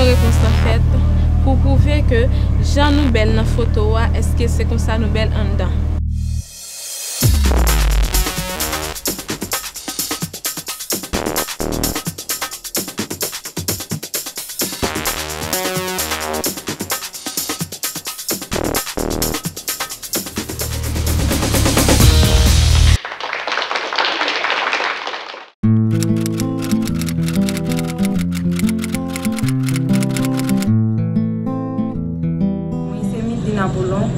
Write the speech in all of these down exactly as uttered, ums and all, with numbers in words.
Repons lan fèt pou pwouve ke jan nou bèl nan foto a, èske se konsa nou bèl anndan? Mwen se Midline Apollon.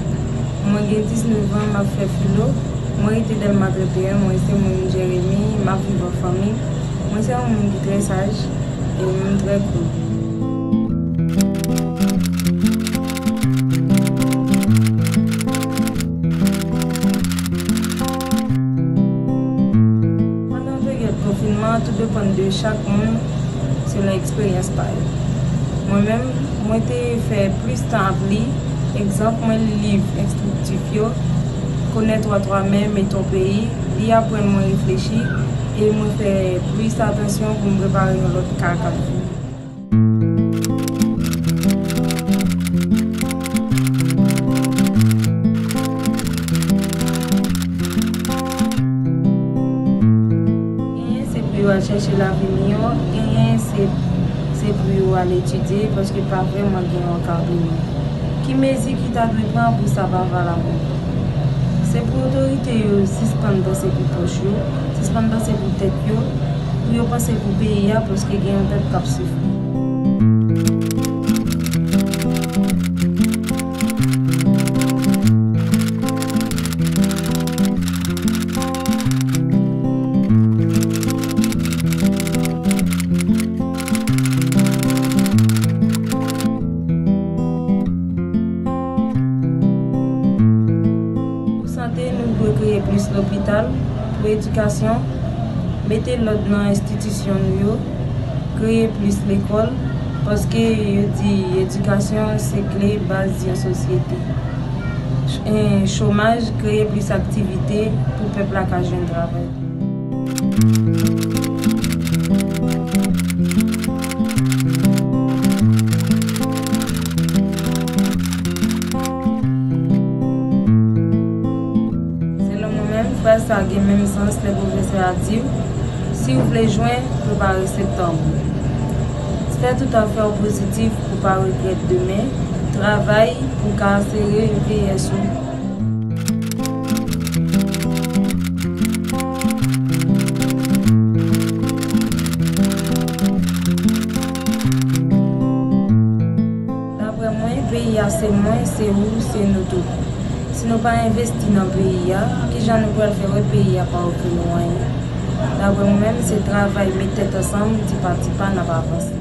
Mwen gen diznèf an, m ap fè filo. Mwen rete Dèlma trannteyen, mwen se moun Jeremi, m ap viv an fanmi. Mwen se yon moun ki trè saj e m trè cool. Pandan peryòd konfinman an, tout depann de chak moun selon eksperyans pa yo. Mwen menm, mwen te fè plis tan ap li, egzanp, mwen li liv enstriktif yo, Connaître à toi-même et ton pays, li aprann mwen reflechi, e mwen fè plis atansyon pou m prepare yon lòt ka k ap vini. Genyen se pou yo al chèche lavi miyò, genyen se, se pou yo al etidye, paske pa vrèman gen yon ka pou yo. Ki mezi ki ta dwe pran pou sa pa valab ankò? Se pou otorite yo sispann panse pou pòch yo, sispann panse pou tèt yo, pou yo panse pou peyi a, paske gen yon pèp k ap soufri. Pou sante, nou dwe kreye plis lopital. Pou edikasyon, mete lòd nan enstitisyon nou yo, kreye plis lekòl, paske yo di edikasyon se kle baz yon sosyete. Ch-, eh, chomaj, kreye plis aktivite pou pèp la ka jwenn travay. Selon mwen menm, fraz sa a gen menm sans lè pwofesè a di w, si w vle jwen, prepare septanm ou. Fè tout afè w pozitif pou w pa regrèt demen, travay pou w ka sere V S ou. Daprè mwen, peyi a se mwen, se ou, se nou tout. Si nou pa envesti nan peyi a, kijan nou pral fè wè peyi a pa ofri nou anyen? Daprè mwen menm, se travay, met tèt ansanm, tipa tipa, n ap avanse.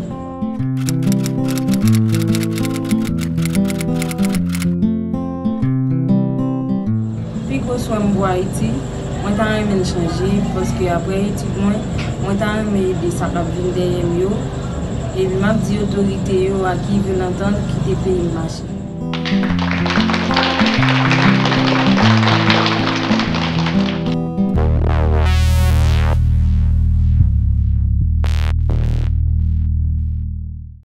Pi gwo swè m pou Ayiti, mwen ta renmen l chanje, paske aprè etid mwen, mwen ta renmen ede sa k ap vin dèyè m yo, epi m ap di otorite yo a ki vle antann kite peyi m mache.